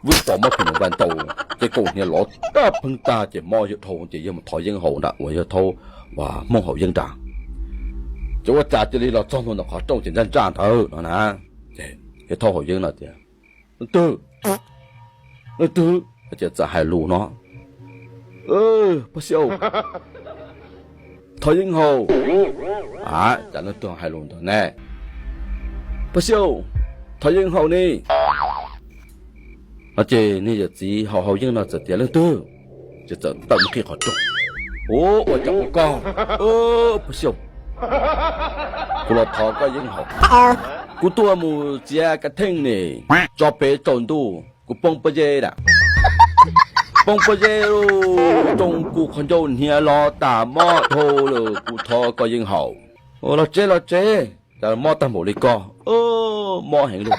vwb pos mob phim nyuj vais ntau, ces kaum hniav lov tag pheej tag ces mob yawg dhau ces yawg mus thov yeeb haus nram uas yawg thaub uas Hmoob haus yeeb nrad. Ces ua cas cia li los txog ntua ntawm qhov rooj ces ntsaj ntsaj ntawd no na. Ces yawg thaub haus yeeb no tias, Leej twg, leej twg? Ces txawm hais lus no, Pog Xiaus, thov yeeb haus. A, cas leej twg hais lus ntawd ne? Pog Xiaus, thov yeeb haus ne. No ces niag yawm txiv haus haus yeeb no txawm tias, Leej twg? Ces txawm tawm mus qhib qhov rooj. Ua, ua cas ua koj, Pog Xiaus, kuv los thov koj yeeb haus. Kuv tuaj mus txiav kav theej ne, tso pem tsaus ntuj kuv poob pob zeb lawm. Poob pob zeb, tsoo kuv qhov ncauj hniav lov tas mob dhau lawm, kuv thov koj yeeb haus. Los tsev, los tsev, cas mob tag npaum li koj, mob heev li.